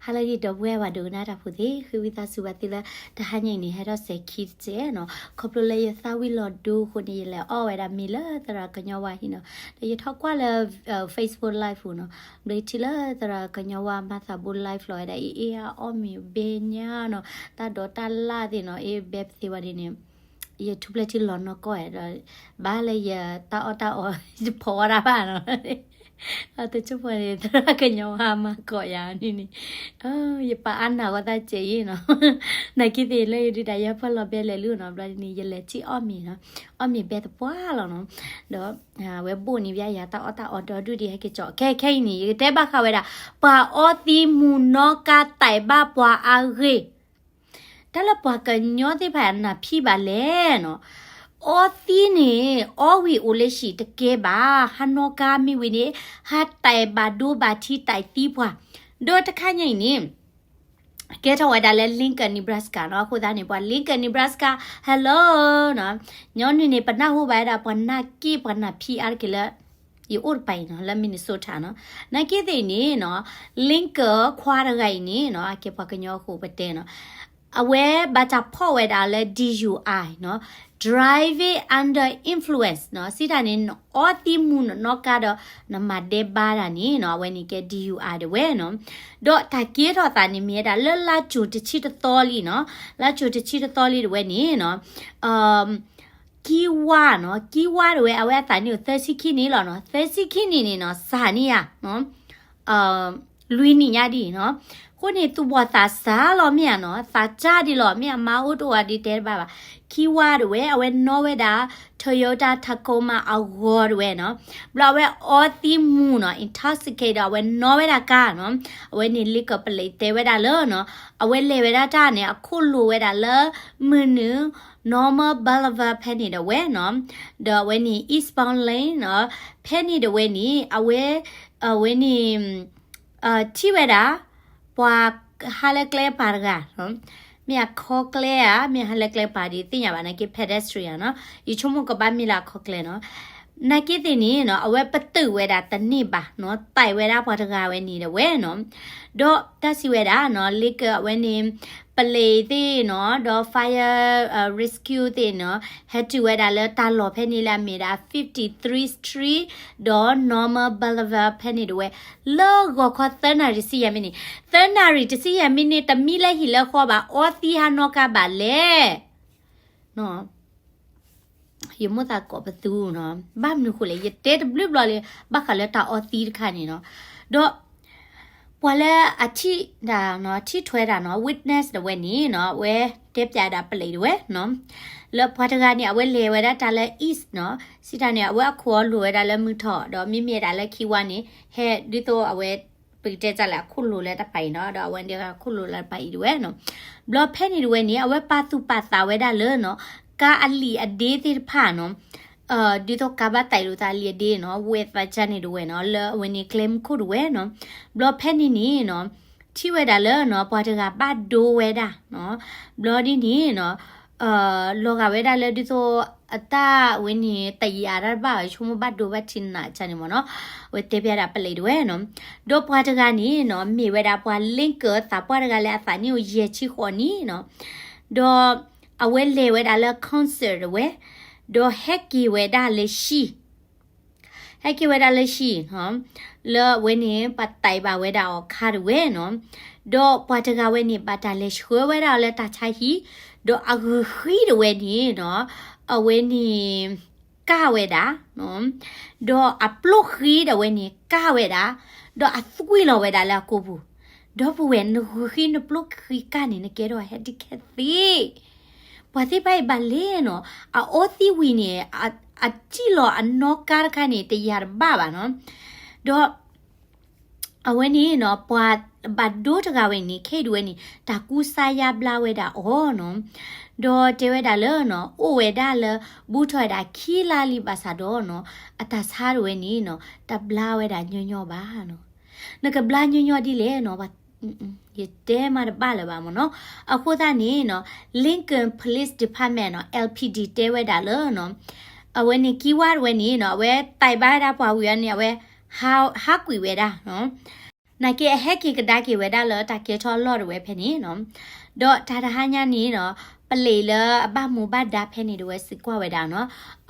ဟါလၢအဂ့ၤ ဒီပုၢ်ဝဲၢ်ပှၤဒိကနၣ်တၢ်ဖိသ့ၣ်, ဃ့ဝံသးစူၤဘၣ်သုလၢ တဟါညါအံၤန့ၣ် ဟဲထီၣ်စဲၤခံတစဲးနီၤ, ခီဖျိလၢယသးဝံၣ်လီၤဒိအဃိန့ၣ် ယလဲၤအီၣ်ဝဲဒၣ်မ့ၤလၢသရၣ်ကညီဝါဟံၣ်နီၤ, ဒီးယထီၣ်ကွၢ်လၢ Facebook Live ပူၤနီၤ, ဘျီထံၣ်လၢသရၣ်ကညီဝါမၤသးဘိ live လီၤဝဲဒၣ် အ့ၣ်အ့ၣ်အီၣ်မ့ၤဘဲညါနီၤ, တၢ်ဒိးတၢ်လၣ်သ့ၣ်နီၤ, အ့ၣ်ဘဲပသ့ဝဲဒ်န့ၣ် ယထူၣ်ဖျဲၣ်ထံလီၤနီၢ်ကီၢ်ဒီး ဘၣ်လၢယတၢ်အီၣ်တၢ်အီ ယဖီအီၣ်တၢ်ဘၣ်နီၤ, တဆိကမိၣ်န့ၣ် သရၣ်ကညီဝါမၤကိးယၤန့ၣ်န့ၣ်, ယပာ်အါနၢ်ဂီၢ်သးစဲးအံၤနီၤ, နာ်က့သ့ၣ်လၢယဒုးတၢ်ယဲၢ်ဖီၣ်လီၤဘဲလဲၤလူၤနီၤ, ဘျီဒ်န့ၣ် ယလဲၤထံၣ်အီၣ်မ့ၤနီၤ, အီၣ်မ့ၤဘဲသပှၢ်လီၤနီၤ, ဒီးအဝဲဘိၣ်န့ၣ်ဘၣ်ယၤတၢ်အီၣ်တၢ်အီဒီဒူၣ်ဒံးဟဲက့ၤကၠီ, ခဲခဲအံၤန့ၣ် ယကတဲဘၣ်ဃးဝဲဒၣ် ပှၤအီသံမူၤနီၢ်ကါသးဘၣ်ပှၤအဂ့ၢ် တၢ်လၢပှၤကညီသ့ၣ်တဖၣ်နၢ်ဖံးဘၣ်လဲၣ်နီၤ, အီသံန့ၣ် အီဝံၤအိၣ်လၢဟံၣ်တကဲဘၣ်, ဟါနီၢ်ကါမ့ၢ်ဝံၤန့ၣ် ဟးတဲာ်ဘၣ်ဒိဘၣ်ထံးတဲာ်သံပှၤ, ဒီးတခါညါအံၤန့ၣ် ကဲထီၣ်ဝဲဒၣ်လၢ Lincoln Nebraska နီၤ, အဃိသတးန့ၣ် ပှၤ Lincoln Nebraska hello နီၤ, ညီနုၢ်န့ၣ် ပနၢ်ဟူဘၣ်ဝဲဒၣ်ပှၤနၢ်က့ၢ်ပှၤနၢ်ဖံးအါတက့ၢ်လၢ ယအိၣ်တပၤအံၤနီၤ, လၢ Minnesota နီၤ, နာ်က့သ့ၣ်အံၤန့ၣ်နီၤ, Lincoln ခွါတဂၤအံၤန့ၣ်နီၤ, အကဲပှၤကညီအဃိပတဲနီၤ, အဝဲဘၣ်တၢ်ဖီၣ်ဝဲဒၣ်လၢ DUI နီၤ, driving under influence နီၤ, စံးတၢ်န့ၣ် နအီသံမူၤနနီၢ်ကါဒီး နမၤဒဲးဘးတၢ်န့ၣ်နီၤ, အဝဲန့ၣ်ကဲ DUI တဝဲနီၤ, ဒီးတၢ်ကဲထီၣ်သးန့ၣ်မ့ၢ်ဝဲဒၣ်လၢလါကၠိၤတဆံတသီလံနီၤ, လါကၠိၤတဆံတသီလံတဝဲန့ၣ်နီၤ ကံဝါနီၤ, ကံဝါတဝဲ အဝဲအသးနံၣ်အိၣ်သၢဆံခံနံၣ်လီၤနီၤ, သၢဆံခံနံၣ်န့ၣ်နီၤ စှၤန့ၢ်ယၤနီၤ, လွံၢ်နံၣ်ညါဒံးနီၤ, အဃိန့ၣ် သူၣ်ဘီၣ်သးစၢ်လီၤမ့ၢ်ဧါနီၤ, သးစၢ်ဒံးလီၤမ့ၢ်ဧါ, မၤအိၣ်တအိၣ်ဒံးတဲတဘၣ်ဘၣ်, ကံဝါတဝဲ အဝဲနီၣ်ဝဲဒၣ် Toyota Tacoma အဂီၤတဝဲနီၤ, ဘျီအဝဲအီသံမူၤနီၤ, intoxicated ဒီးအဝဲနီၣ်ဝဲဒၣ်ကါနီၤ, အဝဲန့ၣ် liquor plate တဲဝဲဒၣ်လၢနီၤ, အဝဲလဲၤဝဲဒၣ်တၢ်န့ၣ် အခိၣ်လိၤဝဲဒၣ်လၢ မုၢ်နုာ် Normal Boulevard ဖဲန့ၣ်တဝဲနီၤ, ဒီးအဝဲန့ၣ် Eastbound Lane နီၤ, ဖဲန့ၣ်တဝဲန့ၣ် အဝဲ အဝဲန့ၣ် ထံၣ်ဝဲဒၣ် ပှၤဟးလၢကျဲပၤတဂၤ, မ့ၢ်အခီကျဲဧါ, မ့ၢ်ဟးလၢကျဲပၤဒ်သ့ၣ်ညါဘၣ်, နာ်က့ pedestrian နီၤ, ယဆိကမိၣ်ကဘၣ်မ့ၢ်လၢအခီကျဲနီၤ, နာ်က့သ့ၣ်န့ၣ်နီၤ, အဝဲပတုာ်ဝဲဒၣ်တန့ၢ်ဘၣ်နီၤ, တဲဝဲဒၣ်ပှၤတဂၤဝဲန့ၣ်တဝဲနီၤ, ဒီးတၢ်စံးဝဲဒၣ်နီၤ, လ့ကၢအဝဲန့ၣ် ပလံးသ့ၣ်နီၤ, ဒီး fire rescue သ့ၣ်နီၤ, ဟဲတုၤဝဲဒၣ်လၢတၢ်လီၢ်ဖဲန့ၣ်လၢအမ့ၢ်ဒၣ် fifty-three Street ဒီး Normal Boulevard ဖဲန့ၣ်တဝဲ, လၢဂီၤခီသၢနၣ်ရံၣ်တဆံယဲၢ်မံးနံး, သၢနၣ်ရံၣ်တဆံယဲၢ်မံးနံး တမံလၢဟံၣ်လၢဃီဘၣ်, အီသံဟးနီၣ်ကါဘၣ်လဲၣ်. ယမိၣ်သးကိးပသူနီၤ, ဘၣ်မနုၤဃိလဲၣ်, ယတဲတဘျုးဘျီလံ, ဘၣ်ဃးလၢတၢ်အီသံတခါန့ၣ်နီၤ, ဒီး ပှၤလၢအထံၣ်တၢ်နီၤ, ထံၣ်ထွဲတၢ်နီၤ, witness တဝဲန့ၣ်နီၤ, အဝဲတဲပျးဒၣ်ပလံးတဝဲနီၤ, လၢပှၤတဂၤန့ၣ် အဝဲလဲၤဝဲဒၣ်တၢ်လၢ East နီၤ, စံးတၢ်န့ၣ် အဝဲအခိၣ်အီၤလိၤဝဲဒၣ်လၢမုၢ်ထီၣ်, ဒီးမ့မ့ၢ်ဒၣ်လၢခံဝါန့ၣ် ဟဲဒ်သိးအဝဲ ပကတဲတၢ်လၢအခိၣ်လိၤလၢတၢ်ပၤအံၤနီၤ, ဒီးအဝဲဒၣ်အခိၣ်လိၤလၢတၢ်ပၤအံၤတဝဲနီၤ, ဘျီဖဲန့ၣ်တဝဲန့ၣ် အဝဲပာ်သူၣ်ပာ်သးဝဲဒၣ်လၢနီၤ, ကါအလံာ်အဒ့သ့ၣ်တဖၣ်နီၤ, ဒ်သိးကါဘၣ်သးလိာ်သးအလံာ်အဒ့နီၤ, ဝဲသးကါန့ၣ်တဝဲနီၤ, လၢအဝဲန့ၣ်ကျဲမုၢ်ခိၣ်တဝဲနီၤ, ဘျီဖဲန့ၣ်န့ၣ်နီၤ, ထံၣ်ဝဲဒၣ်လၢနီၤ, ပှၤတဂၤဘၣ်ဒိဝဲဒၣ်နီၤ, ဘျီဒ်န့ၣ်နီၤ, လီၤဂာ်ဝဲဒၣ်လၢဒ်သိး အတၢ်ဝဲန့ၣ် တယံာ်အါတၢ်တဘၣ်ဘၣ်, ဆိကမိၣ်ဘၣ်ဒိဘၣ်ထံးနးကၢ်န့ၣ်မ့ၢ်နီၤ, အဝဲတဲပျးဒၣ်ပလံးတဝဲနီၤ, ဒီးပှၤတဂၤန့ၣ်နီၤ, မ့ၢ်ဝဲဒၣ်ပှၤ Lincoln သးပှၢ်တဂၤလၢအသးနံၣ်အိၣ်ယဲၢ်ဆံဃိးနံၣ်နီၤ, ဒီးအဝဲလဲၤဝဲဒၣ်လၢ concert တဝဲ, ဒီးဟဲက့ၤဝဲဒၣ်လၢဟံၣ် ဟဲက့ၤဝဲဒၣ်လၢဟံၣ်, လၢအဝဲန့ၣ် ပှၤတဲာ်ဘၣ်ဝဲဒၣ်အီၤခါတဝဲနီၤ, ဒီးပှၤတဂၤဝဲန့ၣ် ဘၣ်တၢ်လဲၤဆှၢဝဲဒၣ်အီၤလၢတၢ်ဆါဟံၣ်, ဒီးအဂုာ်ဃံတဝဲန့ၣ်နီၤ, အဝဲန့ၣ် ကၢ်ဝဲဒၣ်, ဒီးအပျိၢ်ဃံတဝဲန့ၣ် ကၢ်ဝဲဒၣ်, ဒီးအသွံၣ်လီၤဝဲဒၣ်လၢအကိာ်ပူၤ, ဒီပုၢ်ဝဲၢ် နဂုာ်ဃံနပျိၢ်ဃံကၢ်န့ၣ် နကဲထီၣ် handicap သ့ ပှၤသ့ၣ်တဖၣ်အံၤဘၣ်လဲၣ်နီၤ, အအီသံဝံၤန့ၣ် အစံၣ်လီၤအနီၣ်ကါတခါန့ၣ် တယံာ်တဘၣ်ဘၣ်နီၤ, ဒီး အဝဲန့ၣ်နီၤ ပှၤဘၣ်ဒိတဂၤဝဲန့ၣ် ခဲအံၤတဝဲန့ၣ် တၢ်ကူစါယါဘျါဝဲဒၣ်အီၤနီၤ, ဒီးတဲဝဲဒၣ်လၢနီၤ အိၣ်ဝဲဒၣ်လၢ ဘူးထီၣ်ဝဲဒၣ်ခံလါလံဘၣ်ဆၣ်ဒီးနီၤ အတၢ်ဆါတဝဲန့ၣ်နီၤ တဘျါဝဲဒၣ်ညီညီဘၣ်နီၤ, နကဘျါညီညီဒ်လဲၣ်နီၤ ယတဲမးတဘၣ်လၢၤဘၣ်မ့ၢ်နီၤ, အဃိသတးန့ၣ်နီၤ Lincoln Police Department နီၤ L P D တဲဝဲဒၣ်လၢနီၤ အဝဲန့ၣ် ကံဝါတဝဲန့ၣ်နီၤ အဝဲတဲဘၣ်ဝဲဒၣ်ပှၤဝံၤအီၤန့ၣ် အဝဲ ဟးကွံာ်ဝဲဒၣ်နီၤ, နာ်က့အဟဲက့ၤကဒါက့ၤဝဲဒၣ်လၢတၢ်ကဲထီၣ်အလီၢ်တဝဲဖဲန့ၣ်နီၤ, ဒီးတၢ်တဟါညါန့ၣ်နီၤ, ပလံးလၢအဘၣ်မူဘၣ်ဒါဖဲန့ၣ်တဝဲစံးကွၢ်ဝဲဒၣ်နီၤ,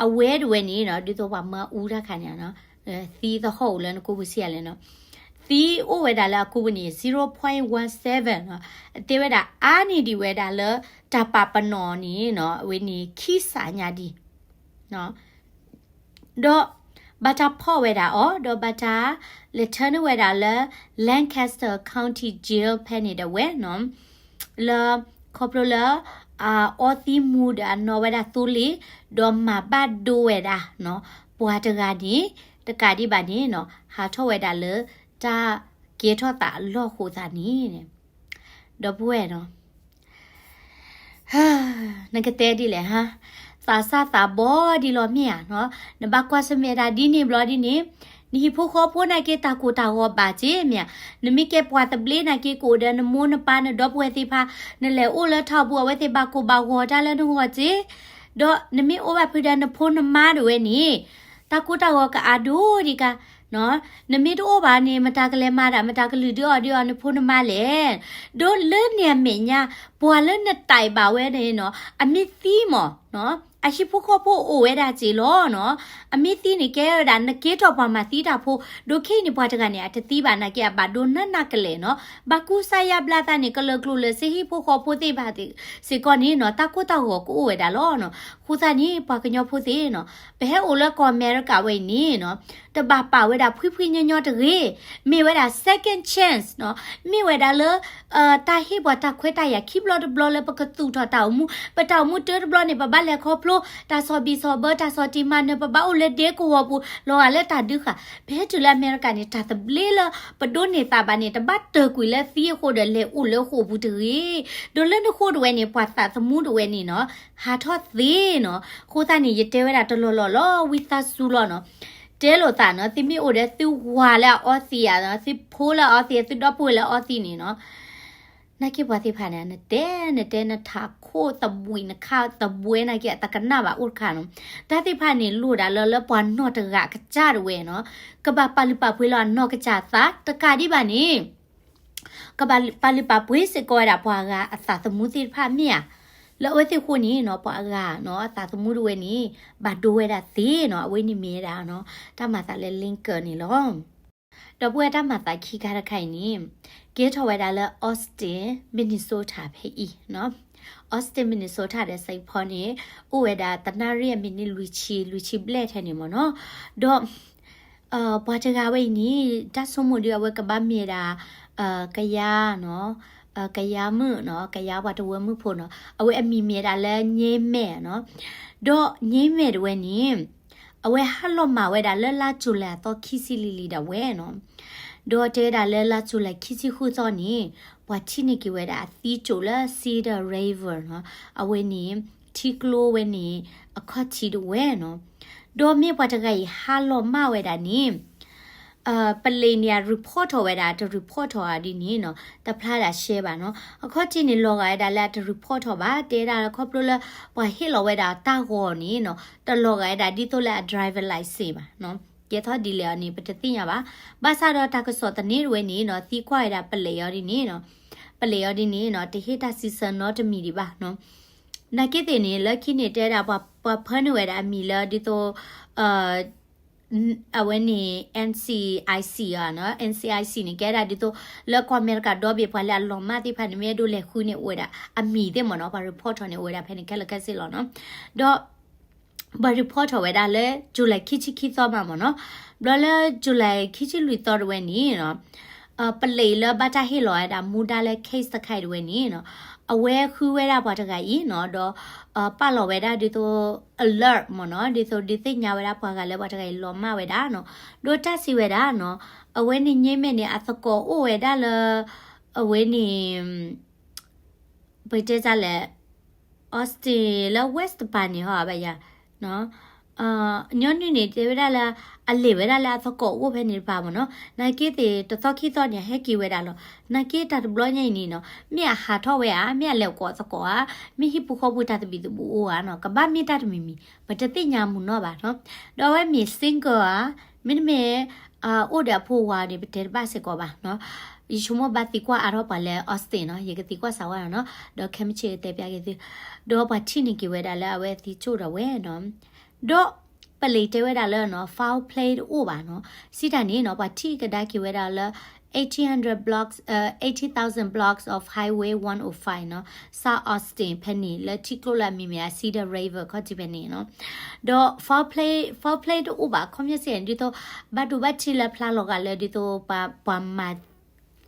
အဝဲတဝဲန့ၣ်နီၤ ဒ်သိးပှၤမၢအူတၢ်ခါန့ၣ်နီၤ, သံသဟီၣ်အိၣ်လၢနကိးပူၤဆံးယၤလဲၣ်နီၤ, သံအိၣ်ဝဲဒၣ်လၢအကိးပူၤန့ၣ် zero point one seven နီၤ, အတဲဝဲဒၣ်အါန့ၢ်ဒံးဝဲဒၣ်လၢတၢ်ပာ်ပနီၣ်န့ၣ်နီၤ, အဝဲန့ၣ်ခံစးညါဒံး ဒီးဘၣ်တၢ်ဖီၣ်ဝဲဒၣ်အီၤ, ဒီးဘၣ်တၢ်လဲၤထၢနုာ်ဝဲဒၣ်လၢ Lancaster County Jail ဖဲန့ၣ်ဒၣ်ဝဲနီၤ, လၢခီဖျိလၢ အအီသံမူဒီးအနီၣ်ဝဲဒၣ်သိလ့ၣ်, ဒီးမၤဘၣ်ဒိဝဲဒၣ်နီၤ, ပှၤတဂၤန့ၣ် တကးဒံးဘၣ်န့ၣ်နီၤ, ဟးထီၣ်ဝဲဒၣ်လၢတၢ်ကဲထီၣ်သးအလီၢ်ဃိသးန့ၣ် ဒီပုၢ်ဝဲၢ်နီၤ, နကတဲဒ်လဲၣ်ဟါ, သးစၢ်သးဘီဒ်လီၤမ့ၢ်ဧါနီၤ, နဘၣ်ကွၢ်ဆၢၣ်မဲာ်တၢ်ဒ်န့ၣ်ဘျီဒ်န့ၣ်, နဟံၣ်ဖိဃီဖိနာ်က့တၢ်ကိၢ်တၢ်ဂီၤဘၣ်က့မ့ၢ်ဧါ, နမ့ၢ်ကဲပှၤသဘျ့နာ်က့ကိးဒီးနမိၢ်နပၢ်နဒီပုၢ်ဝဲၢ်သ့ၣ်တဖၣ်, နလဲၤအိၣ်လၢထးပူၤအဝဲသ့ၣ်ဘၣ်ကိၢ်ဘၣ်ဂီၤတၢ်လၢနဂီၢ်က့, ဒီးနမ့ၢ်အိၣ်ဘၣ်ဖုဒီးနဖိနမါတဝဲန့ၣ်, တၢ်ကိၢ်တၢ်ဂီၤကအါဒိၣ်ဒံးကါ နမ့ၢ်တအိၣ်ဘၣ်န့ၣ် မတၤကလဲၤမၤဒၣ် မတၤကလုၢ်ဒုးအီၣ်ဒုးအီနဖိနမါလဲၣ်. ဒီးလၢန့ၣ်အမဲာ်ညါ ပှၤလၢနတဲာ်ဘၣ်ဝဲန့ၣ်နီၤ အမ့ၢ်သံမး, အဟံၣ်ဖိဃီဖိအိၣ်ဝဲဒၣ်စ့ၢ်လီၤနီၤ. အမ့ၢ်သံန့ၣ်ကဲဝဲဒၣ် နကဲထီၣ်ပှၤမၤသံတၢ်ဖိ, ဒီးခဲအံၤန့ၣ် ပှၤတဂၤန့ၣ် အတသံဘၣ်နာ်က့ အဘၣ်ဒိနးနးကလဲာ်နီၤ. ဘၣ်ကူစါယါဘျါသးန့ၣ် ကလၢၤကျိၤလၢၤစ့ဟံၣ်ဖိဃီဖိသ့ၣ်တဖၣ်စ့ၢ်ကီးန့ၣ်နီၤ တၢ်ကိၢ်တၢ်ဂီၤကအိၣ်ဝဲဒၣ်လီၤနီၤ. အဃိသတးန့ၣ် ပှၤကညီဖိသ့ၣ်နီၤ ပဟဲအိၣ်လၢကီၢ်အမဲရကၤဝဲအံၤန့ၣ်နီၤ တဘၣ်ပာ်ဝဲဒၣ်ဖှံဖှံညီညီတဂ့ၤ. မ့ၢ်ဝဲဒၣ် second chance နီၤ. မ့ၢ်ဝဲဒၣ်လၢ တၢ်ဟ့ၣ်ပှၤတၢ်ခွဲးတၢ်ယာ်ခံဘျီတဘျီလၢပကသူၣ်ထီၣ်တၢ်အိၣ်မူ, ပတၢ်အိၣ်မူတၢတဘျီန့ၣ် ပဘၣ်လဲၤခီဖျိ တၢ်ဆီၣ်ဘံၣ်ဆီၣ်ဘၢ တၢ်ဆီၣ်တံၢ်မၤနၢၤ ပဘၣ်အိၣ်လၢဒဲကဝီၤပူၤ လီၤဂာ်လၢတၢ်ဒုးဃာ်. ပဟဲတုၤလၢအမဲရကၤန့ၣ် တၢ်သဘျ့လၢပဒိးန့ၢ်သးဘၣ်န့ၣ် တဘၣ်တၢၢ်ကွံာ်လၢသံအဃိဒီးလဲၤအိၣ်လၢဃိာ်ပူၤတဂ့ၤ. ဒီးလၢနဃိာ်တဝဲန့ၣ် ပှၤသးသမူတဝဲန့ၣ်နီၤ ဟးထီၣ်သ့နီၤ. အဃိသတးန့ၣ် ယတဲဝဲဒၣ်တလီၢ်လီၢ်လီၤ ဝံသးစူၤလီၤနီၤ. တဲလိာ်သးနီၤ သုမ့ၢ်အိၣ်ဒီးသုဝၤလၢအအီသံးဧါ, သုဖိလၢအအီသံး, သုဒီပုၢ်ဝဲၢ်လၢအအီသံးန့ၣ်နီၤ နာ်က့ပှၤသ့ၣ်တဖၣ်န့ၣ် နတဲ နတဲနထးခိၣ်သဘှံး နခါသဘှဲနာ်က့ အတကနၣ်ဘၣ်အိၣ်တခါနီၤ. တၢ်သ့ၣ်တဖၣ်န့ၣ် လိၣ်ဒၣ်လၢ လၢပှၤနီၢ်တဂၤကစၢ်တဝဲနီၤ ကဘၣ်ပာ်လုၢ်ပာ်ပှ့ၤလီၤအနီၢ်ကစၢ်သး တကးဒံးဘၣ်န့ၣ် ကဘၣ်ပာ်လုၢ်ပာ်ပှ့ၤစ့ၢ်ကီးဝဲဒၣ်ပှၤအဂၤအသးသမူသ့ၣ်တဖၣ်မ့ၢ်ဧါ. လၢအဝဲသ့ၣ်အဃိန့ၣ်နီၤ ပှၤအဂၤနီၤ အသးသမူတဝဲန့ၣ် ဘၣ်ဒိဝဲဒၣ်သ့နီၤ. အဝဲန့ၣ်မ့ၢ်ဝဲဒၣ်နီၤ တၢ်မၤသးလၢ Lincoln န့ၣ်လီၤ. ဒီပုၢ်ဝဲၢ် တၢ်မၤသးခံခါတခါအံၤန့ၣ် ကဲထီၣ်ဝဲဒၣ်လၢ Austin Minnesota ဖဲအံၤနီၤ. Austin Minnesota ဒီး Saint Paul န့ၣ် အိၣ်ဝဲဒၣ်တနၣ်ရံၣ်အမံးနံးလွံၢ်ဆံ လွံၢ်ဆံဘျဲၣ်ထဲန့ၣ်မ့ၢ်နီၤ. ဒီး ပှၤတဂၤဝဲအံၤန့ၣ် တၢ်ဆိကမိၣ်ဒုး အဝဲကဘၣ်မ့ၢ်ဒၣ် ကယါနီၤ, ကယါမုၣ်နီၤ, ကယါပှၤတဝၢမုၣ်ဖိနီၤ, အဝဲအမံၤမ့ၢ်ဒၣ်လၢ ညဲမဲာ်နီၤ. ဒီးညဲမဲာ်တဝဲန့ၣ် အဝဲဟးလီၤမၢ်ဝဲဒၣ်လၢလါကၠူၤလဲၣ်အသီခံဆံလံၤလံၤဒၣ်ဝဲနီၤ. ဒီးတဲဝဲဒၣ်လၢလါကၠူၤလဲၣ်ခံဆံဃုသီန့ၣ် ပှၤထံၣ်န့ၢ်က့ၤဝဲဒၣ်အသံကၠိာ်လၢ Cedar River နီၤ, အဝဲန့ၣ် ထံကျိဝဲန့ၣ် အခီၣ်ထံးတဝဲနီၤ. ဒီးမ့ၢ်ပှၤတဂၤအံၤဟးလီၤမၢ်ဝဲဒၣ်န့ၣ် ပလံးန့ၣ် အ report ထီၣ်ဝဲဒၣ် တ report ထီၣ်အီၤဒ်န့ၣ်နီၤ တဖျါဒၣ်ရှဲဘၣ်နီၤ. အခီၣ်ထံးန့ၣ် လီၤဂာ်ဝဲဒၣ်လၢအတ report ထီၣ်ဘၣ် တဲဒၣ်လၢခီဖျိလၢ ပှၤဟ့ၣ်လီၤဝဲဒၣ်တၢ်ဂီၤန့ၣ်နီၤ တလီၤဂာ်ဝဲဒၣ်ဒ်သိးလၢအ driver license ဘၣ်နီၤ. ကဲထီၣ်ဒ်လဲၣ်အီၤန့ၣ် ပတသ့ၣ်ညါဘၣ်. ဘၣ်ဆၣ်ဒီးတၢ်ကစီၣ်သန့တဝဲန့ၣ်နီၤ သံကွၢ်ဝဲဒၣ်ပလံးအီၤဒ်န့ၣ်နီၤ ပလံးအီၤဒ်န့ၣ်နီၤ တဟ့ၣ်တၢ်စံးဆၢနီတမံၤဒံးဘၣ်နီၤ. နာ်က့သ့ၣ်န့ၣ် လၢခံန့ၣ်တဲဒၣ်ပှၤ ပှၤဖၢနုာ်ဝဲဒၣ်အမံၤလၢဒ်သိး အဝဲန့ၣ် NCIC နီၤ, NCIC န့ၣ် ကဲဒၣ်ဒ်သိး လၢကီၢ်အမဲရကၤဒီဘ့ၣ် ပှၤလၢအလီၤမၢ်သ့ၣ်တဖၣ်န့ၣ် မ့ၢ်အဲၣ်ဒိးလဲၤဃုန့ၣ် အိၣ်ဝဲဒၣ်အမံၤသ့ၣ်မ့ၢ်နီၤ, ပှၤ report ထီၣ်န့ၣ် အိၣ်ဝဲဒၣ်ဖဲန့ၣ်ခဲလၢာ်ခဲဆ့လီၤနီၤ. ဒီး ပှၤ report ထီၣ်ဝဲဒၣ်လၢ July ခံဆံခံသီမးမ့ၢ်နီၤ, ဘျီလၢ July ခံဆံလွံၢ်သီတဝဲန့ၣ်နီၤ ပလံးလၢဘၣ်တၢ်ဟ့ၣ်လီၤဝဲဒၣ်မူဒါလၢ case တခါအံၤတဝဲန့ၣ်နီၤ, အဝဲဃုဝဲဒၣ်ပှၤတဂၤအံၤနီၤ, ဒီး ပာ်လီၤဝဲဒၣ်ဒ်သိး alert မ့ၢ်နီၤ, ဒ်သိးဒုးသ့ၣ်ညါဝဲဒၣ်ပှၤဂၤလၢပှၤတဂၤအံၤလီၤမၢ်ဝဲဒၣ်နီၤ, ဒီးတၢ်စံးဝဲဒၣ်နီၤ, အဝဲန့ၣ်ညဲမဲာ်န့ၣ် အသကိးအိၣ်ဝဲဒၣ်လၢ အဝဲန့ၣ် ပတဲတၢ်လဲၣ်, Austin လၢ West တပၤန့ၣ်ဟီဘၣ်ယၤ, ညီနုၢ်န့ၣ် တဲဝဲဒၣ်လၢ အလဲၤဝဲဒၣ်လၢအသကိးအိၣ်ဖဲန့ၣ်တပၤမ့ၢ်နီၤ, နာ်က့သ့ၣ်တသီခံသီန့ၣ် အဟဲက့ၤဝဲဒၣ်လီၤ, နာ်က့တၢ်တဘျီညါအံၤန့ၣ်နီၤ မ့ၢ်အဟးထီၣ်ဝဲဧါ, မ့ၢ်အလဲၤကိးသကိးဧါ, မ့ၢ်ဟံၣ်ပူၤဃီပူၤတၢ်သဘံၣ်သဘုၣ်အိၣ်ဧါနီၤ, ကဘၣ်မ့ၢ်တၢ်တမံၤမံၤ ပတသ့ၣ်ညါမုၢ်နီၢ်ဘၣ်နီၤ, ဒီးအဝဲမ့ၢ် single ဧါ, မ့တမ့ၢ် အိၣ်ဒီးအဖိဝၤန့ၣ် ပတဲတဘၣ်စ့ၢ်ကီးဘၣ်နီၤ. ယဆိကမိၣ်ဘၣ်သံကွၢ်အါထီၣ်ပှၤလၢ Austin နီၤ, ယကသံကွၢ်စးဝါနီၤ, ဒီးခဲမုၢ်ဆ့ၣ်တဲပျးက့ၤသု, ဒီးပှၤထံၣ်န့ၢ်က့ၤဝဲဒၣ်လၢအဝဲသံကၠိၣ်ဒီးဝဲနီၤ, ဒီး ပလံးတဲဝဲဒၣ်လၢနီၤ foul play တအိၣ်ဘၣ်နီၤ, စံးတၢ်န့ၣ်နီၤ ပှၤထံၣ်ကဒါက့ၤဝဲဒၣ်လၢ eighteen hundred blocks, uh, eighty thousand blocks of Highway one oh five နီၤ, South Austin ဖဲန့ၣ် လၢထံကျိလၢအမံၤမ့ၢ် Cedar River ခီၣ်ထံးဖဲန့ၣ်နီၤ, ဒီး foul play, foul play တအိၣ်ဘၣ် အခီပညီစ့ၢ် ဒ်သိး ဘၣ်ဒိဘၣ်ထံးလၢဖျါလီၤဂာ်လၢဒ်သိး ပှၤမၤသံ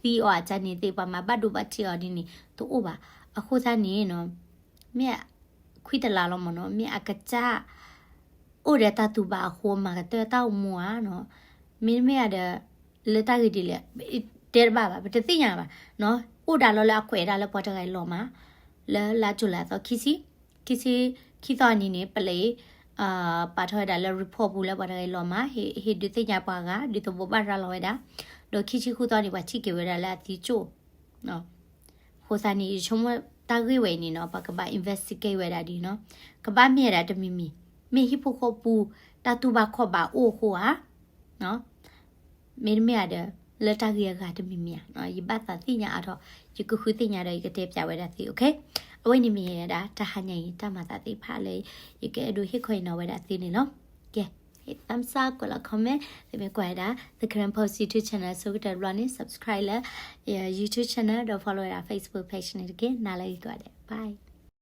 အီၤအကန့ၣ်သ့ၣ် ပှၤမၤဘၣ်ဒိဘၣ်ထံးအီၤဒ်န့ၣ် တအိၣ်ဘၣ်. အဃိသတးန့ၣ်နီၤ မ့ၢ် ခွံတလါလီၤမ့ၢ်နီၤ, မ့ၢ်အကစၢ် အိၣ်ဒီးတၢ်တူၢ်ဘၣ်အဃိ မၤကတၢၢ်တၢ်အိၣ်မူဧါနီၤ, မ့တမ့ၢ်ဧါဒီး လၢတၢ်ဂ့ၢ်ဒ်လဲၣ် တဲတဘၣ်ဘၣ် ပတသ့ၣ်ညါဘၣ်နီၤ, အိၣ်ဒၣ်လီၤလၢအကွဲးဒၣ်လၢပှၤတဂၤအံၤလီၤမၢ်, လၢလါကၠူၤလံအသီခံဆံ, ခံဆံခံသီအနံၤန့ၣ် ပလံး ပာ်ထီၣ်ဝဲဒၣ်လၢ report ပူၤလၢပှၤတဂၤအံၤလီၤမၢ်, ဟ့ၣ်ဒုးသ့ၣ်ညါပှၤဂၤ ဒ်သိးဘိးဘၣ်ရၤလီၤဝဲဒၣ်, ဒီးခံဆံဃုသီန့ၣ် ပှၤထံၣ်က့ၤဝဲဒၣ်လၢအသံကၠိၣ် အဃိသတးန့ၣ် ယဆိကမိၣ်တၢ်ဂ့ၢ်ဝဲအံၤန့ၣ်နီၤ ပှၤကဘၣ် investigate ဝဲဒၣ်ဒ်နီၤ, ကဘၣ်မ့ၢ်ဝဲဒၣ်တမံၤမံၤ, မ့ၢ်ဟံၣ်ဖိဃီပူၤ တၢ်တူၢ်ဘၣ်ခီၣ်ဘၣ်အိၣ်အဃိဧါ, မ့တမ့ၢ်ဧါဒီး လၢတၢ်ဂ့ၢ်အဂၤတမံၤမံၤဧါ, ယဘၣ်သးသ့ၣ်ညါအါထီၣ် ယကဃုသ့ၣ်ညါဒီးယကတဲပျးဝဲဒၣ်သု, okay, အဝဲန့ၣ်မ့ၢ်ဝဲဒၣ် တဟါညါအံၤ တၢ်မၤသးသ့ၣ်တဖၣ်လၢ ယကအဲၣ်ဒိးဟ့ၣ်ခီအံၤနီၤဝဲဒၣ်သုန့ၣ်လီၤ. ကဲ hit thumbs up ကွဲးလီၤ comment, သုမ့ၢ်ကွၢ်ဝဲဒၣ် The Karen Post YouTube channel ဆိကတၢၢ်တဘျီန့ၣ် subscribe လၢ YouTube channel ဒီး follow ဝဲဒၣ် Facebook page န့ၣ်တက့ၢ်. နၤလၢအဂ့ၤကိးဂၤဒဲး bye.